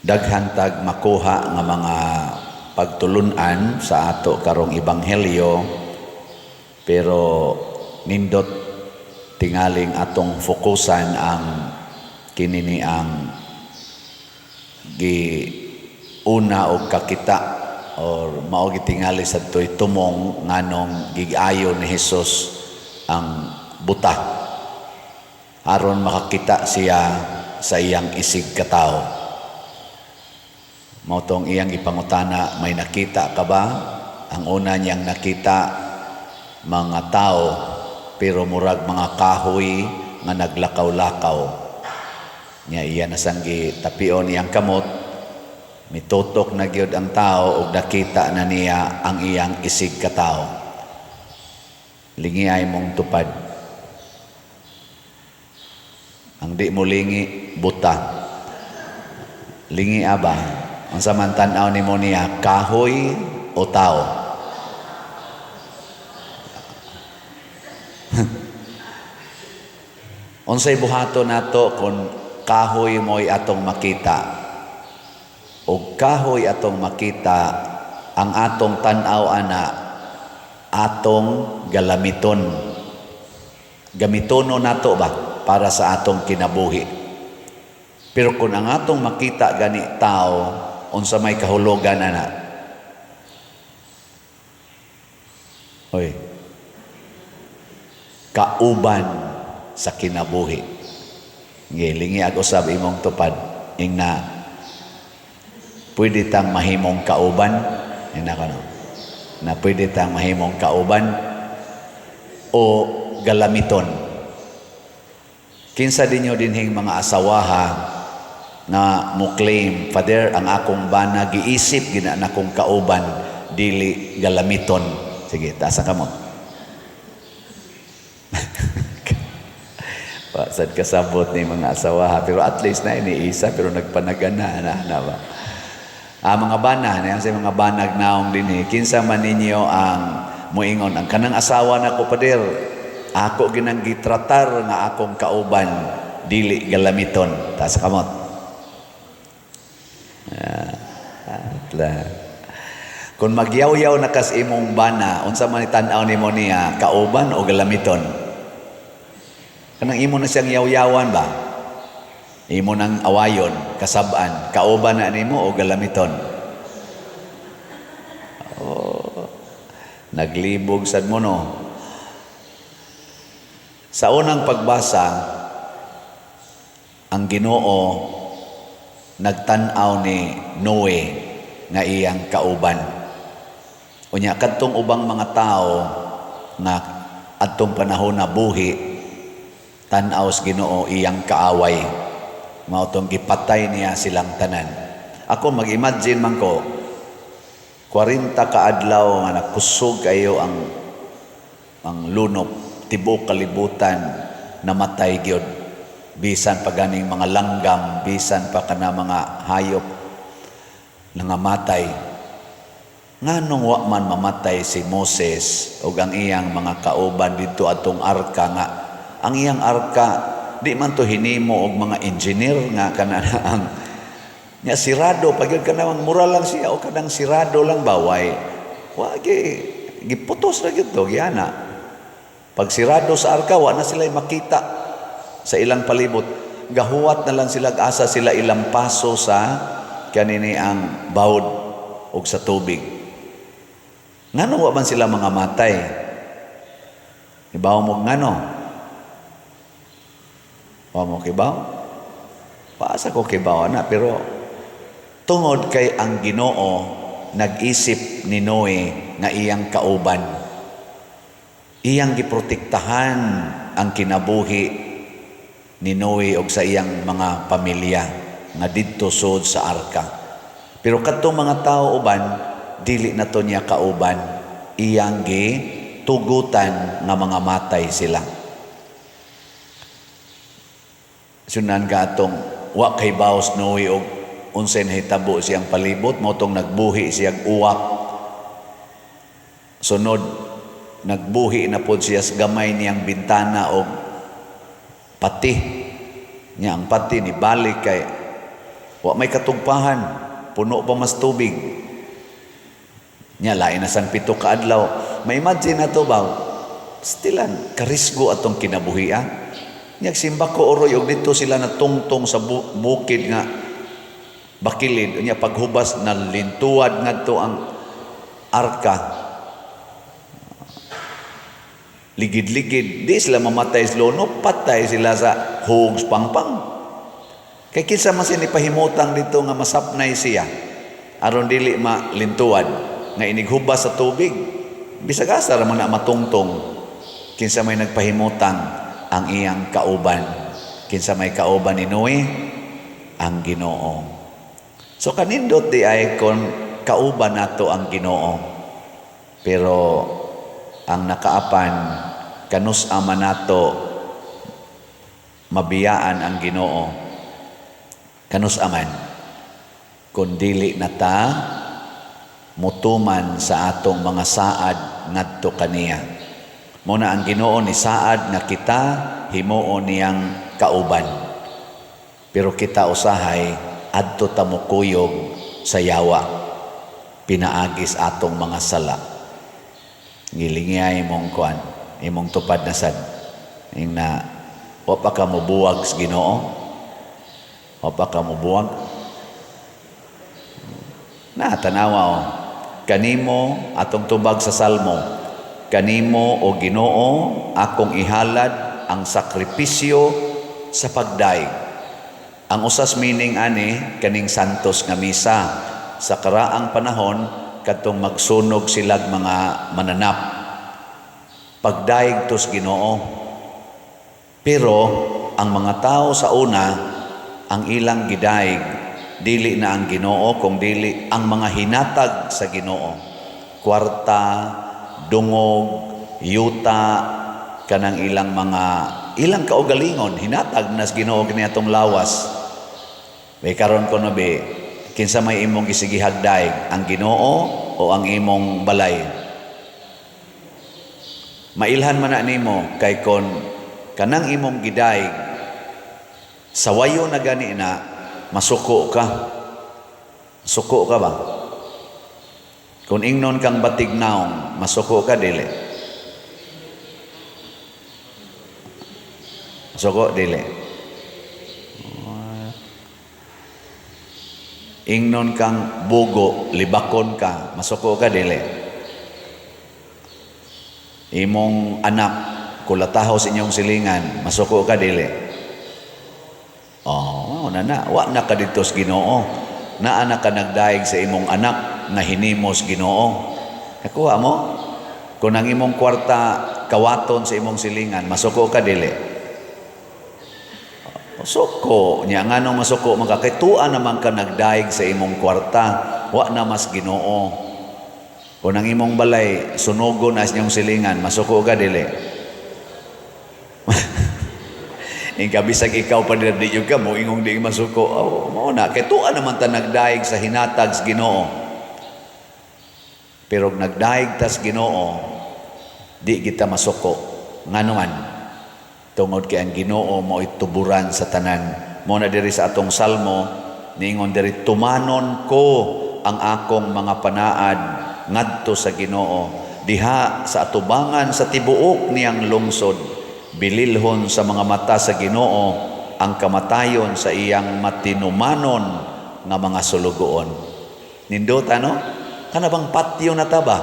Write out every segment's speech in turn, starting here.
Daghan tag makuha nga mga pagtulunan sa ato karong ebanghelyo, pero nindot tingaling atong fokusan ang kini ni ang gi una og kakita or mao gitingali sadtoy tumong nganong gigayo ni Hesus ang buta aron makakita siya sa iyang isig katawo. Mao tong iyang gipangutana, "May nakita ka ba?" Ang una niyang nakita, mga tao, pero murag mga kahoy nga naglakaw-lakaw. Nya iya na sang gitapion iyang kamot, mitutok na gyud ang tao ug nakita na niya ang iyang isig katawo. Lingi ay mong tupad. Ang di mo lingi, buta. Lingi aba. Unsa man tan-aw nimo niya, kahoy o tao? Unsay buhaton nato kung kahoy mo'y atong makita? O kahoy atong makita, ang atong tan-aw ana atong galamiton. Gamitono nato ba para sa atong kinabuhi? Pero kung ang atong makita gani tao, unsa may kahulugan ana? Oy. Kauban sa kinabuhi. Gilingi ag usab imong tupad ingna, pwede tang mahimong kauban ina kono. Na pwede tang mahimong kauban o galamiton. Kinsa dinyo dinhing mga asawaha na mo claim, "Father, ang akong bana giisip gina na kong kauban, dili galamiton"? Sige, taas ang kamot. Wa sad kasabot ni mga asawaha, pero at least na iniisa pero nagpanagana na na ba. Ah, mga bana, na sa mga banag naong dinhi, kinsa man ninyo ang muingon, "Ang kanang asawa nako, pader, ako ginang gitratar nga akong kauban, dili galamiton"? Taas kamot. Ah, atla. Kung magyaw-yaw na kas imong bana, unsa man tan-aw nimo niya, kauban o galamiton? Kanang imo na siyang yaw-yawan ba? Imo nang awayon, kasab-an, kauban na nimo o galamiton? Oh, naglibog sad mo, no? Sa unang pagbasa, ang Ginoo nagtan-aw ni Noe nga iyang kauban. Unya kadtong ubang mga tao nga adtong panahon na buhi, tan-aw sa Ginoo iyang kaaway. Mao tong gipatay niya silang tanan. Ako mag-imagine man ko, 40 ka adlaw nga nakusog kayo ang lunop, tibuok kalibutan namatay gyud. Bisan pa ganing mga langgam, bisan pa kana mga hayop nangamatay. Nganong wa man mamatay si Moses ug ang iyang mga kauban didto atong arka, nga ang iyang arka di man to hinimo og mga engineer nga kana ang nya sirado pag yun, kanang mura lang siya o kanang sirado lang ba, way wa gi giputos na gyud to giana. Pag sirado sa arka, wa na sila makita sa ilang palibot. Gahuwat na lang sila asa sila ilang paso sa kanini ang bawd og sa tubig. Ngano wa man sila mga matay? Ibaw mo ngano? Wa mo kibaw? Paasa ko kibaw na, pero tungod kay ang Ginoo nag-isip ni Noe nga iyang kauban. Iyang giprotektahan ang kinabuhi ni Noe og sa iyang mga pamilya nga didto sud sa arka. Pero kadtong mga tao uban, dili na to niya kauban, iyang gitugutan nga mga matay sila. Sunan ka atong wa kay baos Noe og unsay nahitabo siyang palibot, mao tong nagbuhi siyang uwak. Sunod nagbuhi na pod siya sa gamay niyang bintana og pati. Nya ang pati ni balik kay Wa may katugpahan, puno pa mas tubig. Nya lain na sang 7 ka adlaw. Ma-imagine na to ba? Stilan, karisgo atong kinabuhi ah. Nya simbako oroy og dito sila natungtong sa bukid nga bakilid. Nya paghubas na lintuad ngadto ang arka. Ligid-ligid, di sila mamatay sa lono, patay sila sa hugs pangpang. Kay kinsa man sini pahimutang dito nga masapnay siya aron dili malintuad nga inighubas sa tubig. Bisag asa ra man na matungtong. Kinsa may nagpahimutang? Ang iyang kauban. Kinsa may kauban ni Noe? Ang Ginoo. So kanindot di ay kon kauban nato ang Ginoo. Pero ang nakaapan, kanus ama nato mabiyaan ang Ginoo? Kanus aman kun dili na ta mutuman sa atong mga saad ngadto kaniya. Mo na ang Ginoo ni saad nga kita himuon niyang kauban. Pero kita usahay adto ta mokuyog sa yawa pinaagis atong mga sala. Gilingiyay imong kuan, imong tupad na sad. Ing na wa pa ka mobuwag sa Ginoo. Wa pa ka mobuwag. Na tanawa o. Kanimo atong tubag sa Salmo. Kanimo, o Ginoo, akong ihalad ang sakripisyo sa pagdaig. Ang usas meaning ani kaning santos nga misa sa karaang panahon, kadtong magsunog silag mga mananap. Pagdaig tos Ginoo. Pero ang mga tao sa una, ang ilang gidaig dili na ang Ginoo kung dili ang mga hinatag sa Ginoo. Kwarta, dungog, yuta, kanang ilang mga ilang kaugalingon, hinatag nas Ginoo kini atong lawas. May karon ko no be, kinsa may imong gisigihag daig, ang Ginoo o ang imong balay? Mailhan man na nimo kay kon kanang imong gidaig sawayo na gani na masuko ka. Suko ka ba? Kung ingnon kang batig naong, masuko ka dili? Suko dili? Ingnon kang bugo, libakon ka, masuko ka dili? Imong anak kulataho sa inyong silingan, masuko ka dili? Oh, na na, wa na ka didto sa Ginoo. Naa na ka nagdaig sa imong anak nga hinimos Ginoo. Nakuha mo? Kung ang imong kwarta kawaton sa imong silingan, masuko ka dili? Suko. Nya nganong masuko man ka? Kay tua naman ka nagdaig sa imong kwarta, wa na mas Ginoo. Kung ang imong balay sunugon na sa inyong silingan, masuko ka dili? Ing bisag ikaw pa di ka mo ingong di masuko. Oh, mao na kay tua naman ta nagdaig sa hinatag sa Ginoo. Pero nagdaig tas Ginoo, di kita masuko. Ngano man? Tungod kay ang Ginoo mao'y tuburan sa tanan. Mo na diri sa atong salmo niingon diri, "Tumanon ko ang akong mga panaad ngadto sa Ginoo diha sa atubangan sa tibuok niyang lungsod. Bililhon sa mga mata sa Ginoo ang kamatayon sa iyang matinumanon nga mga sulugoon." Nindot ano? Kana bang patyo na ta ba?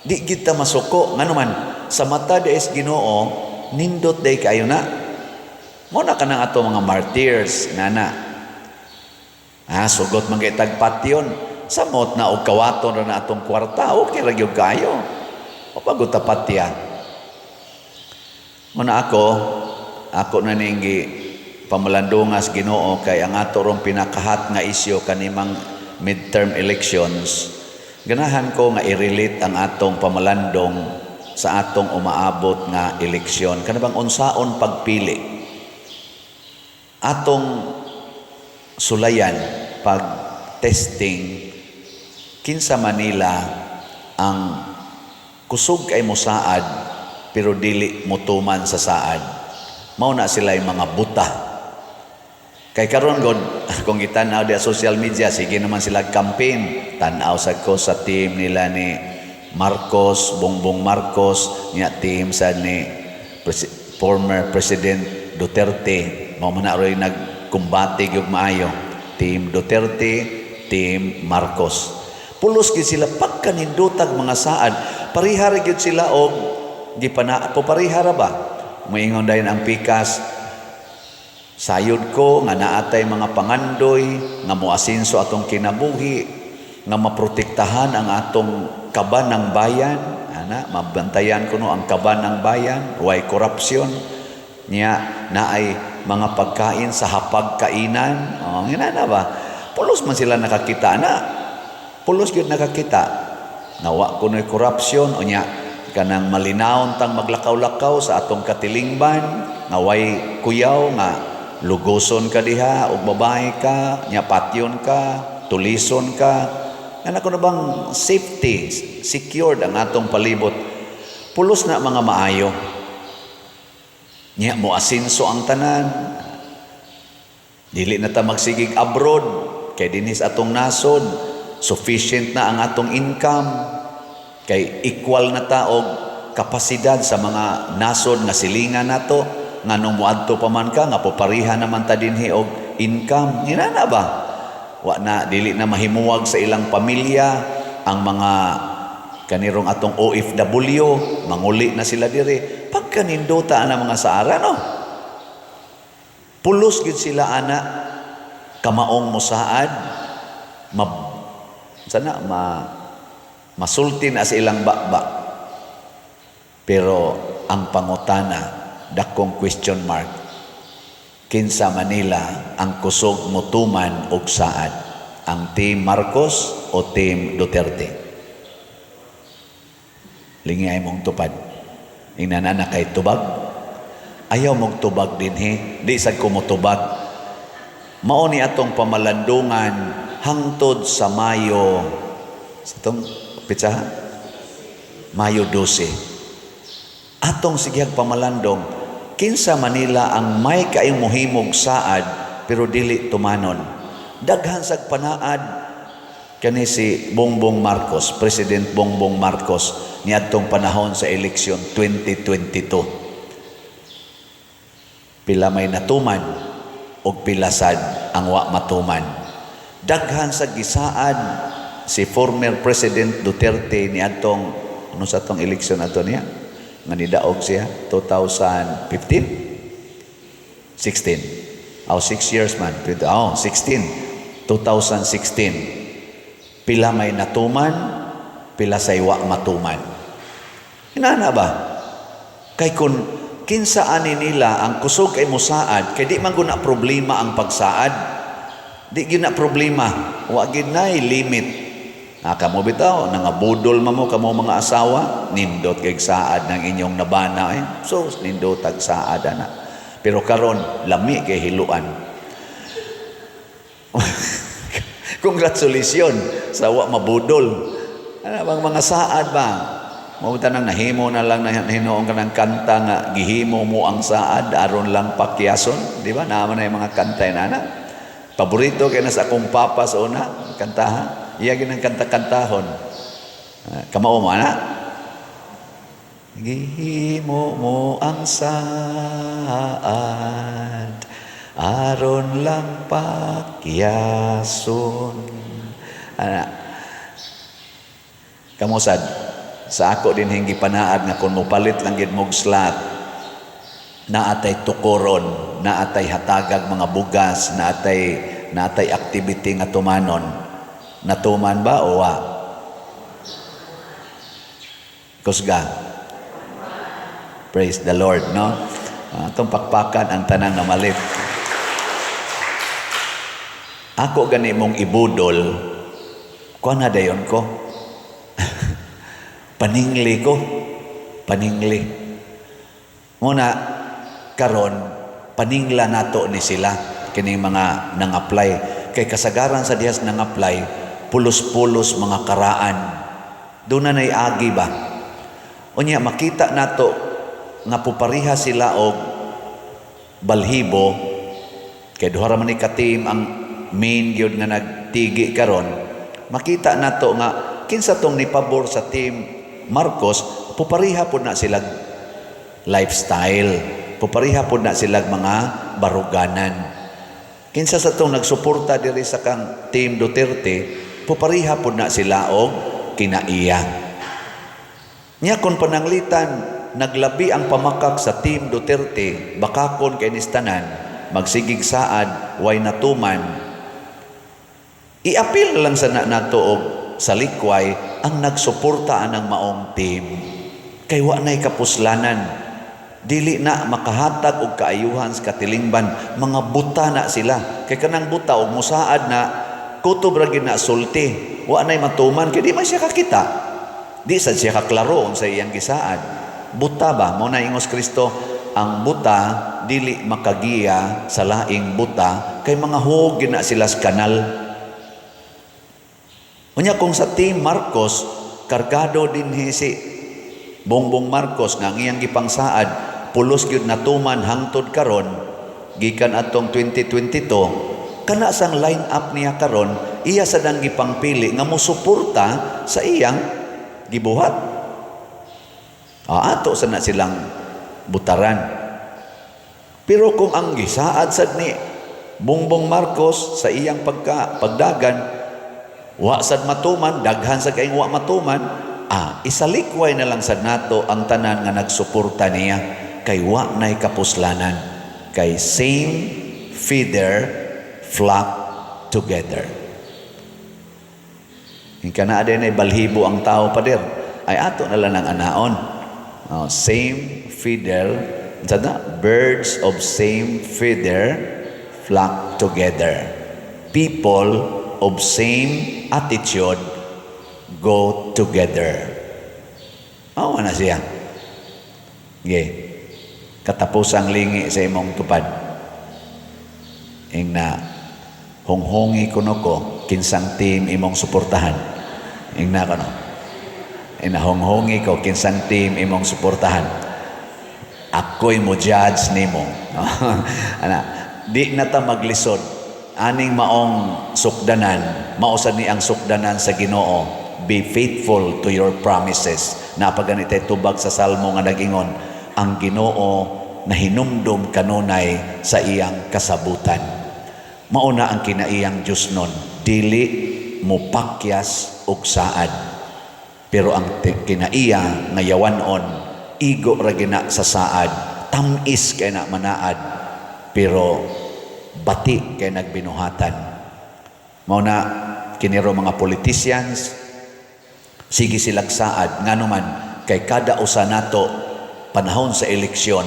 Di kita masuko. Ngano man, sa mata di is Ginoo, nindot day kayo na. Mo na kanang ato mga martyrs, nana. Ah, sugot man kay tagpatyon. Samot na og kawaton ra na atong kwarta, okay ra gyud kayo. O pagod ta patya. Muna ako, ako na ninggi pamalandungas Ginoo kay ang ato rong pinakahat nga isyu kanimang midterm elections, ganahan ko nga i-relate ang atong pamalandong sa atong umaabot nga eleksyon. Kana bang unsaon pagpili? Atong sulayan pag testing kinsa Manila ang kusog kay mosaad pero dili motuman sa saad. Mao na sila yung mga buta. Kay karon god, kung gitan-aw di social media, sige naman sila campaign. Tan-aw sad ko sa team nila ni Marcos, Bongbong Marcos, nya team sa ni former President Duterte. Mao man na roy nagkumbate gyud maayo. Team Duterte, Team Marcos. Pulos gyud sila pagkanindotag mga saad. Pareha ra gyud sila og gipana po, pareha ra ba? Moingon dayon ang pikas, "Sayod ko nga naatay mga pangandoy nga moasinso atong kinabuhi, nga maprotektahan ang atong kaban ng bayan, ana, mabantayan kuno ang kaban ng bayan, way korupsyon niya, naay mga pagkain sa hapagkainan." Oh, ngina na ba? Pulos man sila nakakita na. Pulos gyud nakakita. Nga wa kuno'y korupsyon, unya kanang malinawon tang maglakaw-lakaw sa atong katilingban nga way kuyaw, nga lugoson ka diha og babae ka nya, patyon ka, tulison ka, ana kuno bang safety, secured ang atong palibot. Pulos na mga maayo nya, mo asinso ang tanan, dili na ta magsigig abroad kay dinhi sa atong nasod sufficient na ang atong income, kay equal na ta og kapasidad sa mga nasod nga silingan nato, nganong moadto pa man ka nga popariha naman ta dinhi og income? Ingana ba? Wa na, dili na mahimuwag sa ilang pamilya ang mga kanirong atong OFW, manguli na sila diri. Pagkanindota ana mga saara, no? Pulos gid sila ana kamaong musaad, ma sana ma masulti na sa ilang baba. Pero ang pangutana, dakong question mark: kinsa Manila ang kusog motuman og saad, ang Team Marcos o Team Duterte? Lingi ay mong tupad. Ingnan na kay tubag. Ayaw mong tubag dinhi, di sad ko motubag. Mao ni atong pamalandungan hangtod sa Mayo, sa itong pitsaha, Mayo 12. Atong sigihag pamalandong kinsa Manila ang may kaayong mohimog saad pero dili tumanon. Daghan sag panaad kani si Bongbong Marcos, President Bongbong Marcos, niadtong panahon sa eleksyon 2022. Pila may natuman og pila sad ang wa matuman? Daghan sa gisaad si former President Duterte niadtong, ano sa atong eleksyon ato niya nga nidaog siya, 2015, 16, oh, 6 years man. 20, oh, 16, 2016. Pila may natuman, pila say wa matuman? Inana ba? Kay kun kinsa ani nila ang kusog ay musaad, kay di man guna problema ang pagsaad, di gyud na problema, wa gyud nay limit. Ah, kamo bitaw, nangabudol man mo kamo mga asawa, nindot kay saad ng inyong nabana eh. So, nindot tag saad ana. Pero karon lami kay hiluan. Congratulations sa wa mabudol. Ano bang mga saad ba? Mao nang nahimo na lang na hinuon ka ng kanta nga "Gihimo mo ang saad aron lang pakyason," di ba? Naa man na yung mga kanta na ana. Paborito kay na sa akong papa sa una, kantaha. Iya ginang kanta-kantahon. Ah, kamao mo ana? "Gihimo mo ang saad aron lang pakyason." Ana. Kamo sad, sa ako din hinggi panaad nga kung mopalit lang gid mog slot, naatay tukoron, naatay hatagag mga bugas, naatay activity nga tumanon. Natuman ba o wa? Kusga. Praise the Lord, no? Ah, atong pakpakan ang tanang namalit. Ako gani mong ibudol, kuha na dayon ko. Paningli ko. Paningli. Muna, karon paningla nato ni sila kining mga nang-apply. Kay kasagaran sa dihas nang-apply, pulos-pulos mga karaan. Doon na na'y agi ba? Unya, makita nato nga pupariha sila og balhibo. Kay duha ra man ni ka team ang main gyud nga nagtigi karon. Makita nato nga kinsa tong nipabor sa team Marcos, pupariha pod na sila lifestyle. Pupariha pod na sila mga baruganan. Kinsa sa tong nagsuporta diri sa kang team Duterte, pupariha pod na sila og kinaiya. Nya kung pananglitan naglabi ang pamakak sa team Duterte, bakakon kay nistanan, magsigig saad, way natuman, iapil lang sa na nato og sa likway ang nagsuporta anang maong team. Kay wa na'y kapuslanan. Dili na makahatag og kaayuhan sa katilingban, mga buta na sila. Kay kanang buta og musaad na kutob ra gyud na sulti. Wa na'y matuman kay di man siya kakita. Di sad siya kaklaro unsa iyang gisaad. Buta ba? Mao na ingos Kristo, ang buta dili makagiya sa laing buta kay mga huog gyud na sila sa kanal. Unya kung sa team Marcos, kargado din si Bongbong Marcos nga ang iyang gipangsaad pulos gyud natuman hangtod karon gikan atong 2022, kana sang line up niya karon, iya sad ang gipangpili nga mosuporta sa iyang gibuhat. Ah, ato sa na silang butaran. Pero kung ang gisaad sad ni Bongbong Marcos sa iyang pagdagan wa sad matuman, daghan sa kayong wa matuman, isalikway na lang sad nato ang tanan nga nagsuporta niya kay wa nay kapuslanan, kay same feather flock together. Hingka na din ay balhibo ang tao, pader. Ay ato na lang ang anaon. Oh, same feather, unsa na? Birds of same feather flock together. People of same attitude go together. Oh, na siya. Okay. Katapusang lingi sa imong tupad. Ing na honghongi kuno ko kinsang team imong suportahan. Ing na kono. Ing na honghongi ko kinsang team imong suportahan. Ako'y mo judge nimo. Ana, di na ta maglisod aning maong sukdanan, mao sad ni ang sukdanan sa Ginoo. Be faithful to your promises. Napaganitay tubag sa Salmo nga nagingon, ang Ginoo nahinumdum kanunay sa iyang kasabutan. Mauna ang kinaiyang Diyos nun, dili mo pakyas og saad. Pero ang kinaiya nga yawanon, igo ra gina sa saad, tamis kay na manaad, pero bati kay nagbinuhatan. Mao na kiniro mga politicians, sige silag saad, ngano man kay kada usa nato panahon sa eleksyon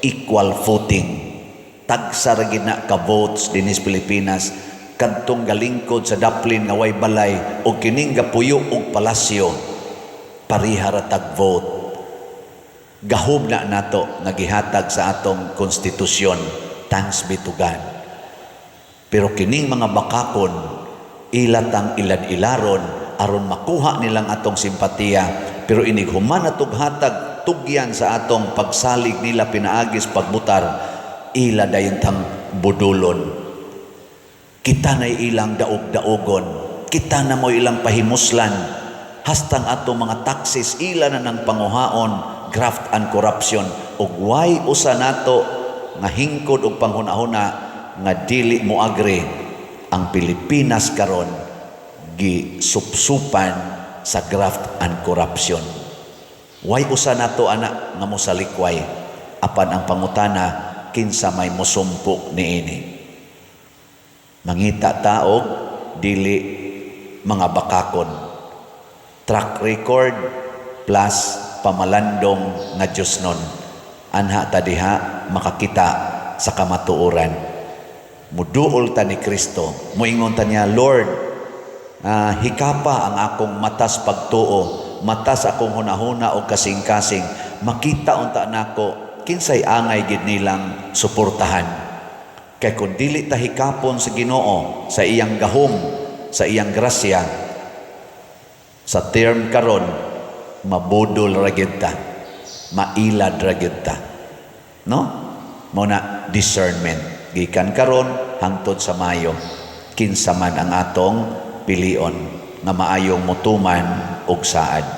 equal footing. Tagsa ra gid na ka votes dinhi sa Pilipinas, kadtong galingkod sa daplin nga way balay o kining gapuyo og palasyo, pareha ra tag vote. Gahom na nato nga gihatag sa atong konstitusyon, thanks be to God. Pero kining mga bakakon, ilatang ilad-ilaron aron makuha nilang atong simpatiya, pero inig human atog hatag tugyan sa atong pagsalig nila pinaagis pagbutar, ila dayon tang budulon. Kita na ilang daog-daogon, kita na mo ilang pahimuslan, hastang atong mga taxes ila na ng panguhaon, graft and corruption. Ug way usa nato nga hingkod og panghuna-huna nga dili mo agree ang Pilipinas karon gisupsupan sa graft and corruption. Way usa nato ana nga mosalikway, apan ang pangutana, kinsa may mosumpo niini? Mangita taog dili mga bakakon, track record plus pamalandong nga Diyos nun. Anha ta diha makakita sa kamatuoran. Muduol ta ni Kristo, muingon ta niya, "Lord, hikapa ang akong matas pagtuo, matas akong hunahuna o kasing-kasing, makita unta nako kinsay angay gid nilang suportahan." Kay kung dili ta hikapon sa Ginoo, sa iyang gahom, sa iyang grasya, sa term karon mabudol ra gyud ta, mailad ra gyud ta, no? Mao na discernment. Gikan karon hangtod sa Mayo, kinsa man ang atong pilion nga maayong mutuman og saad.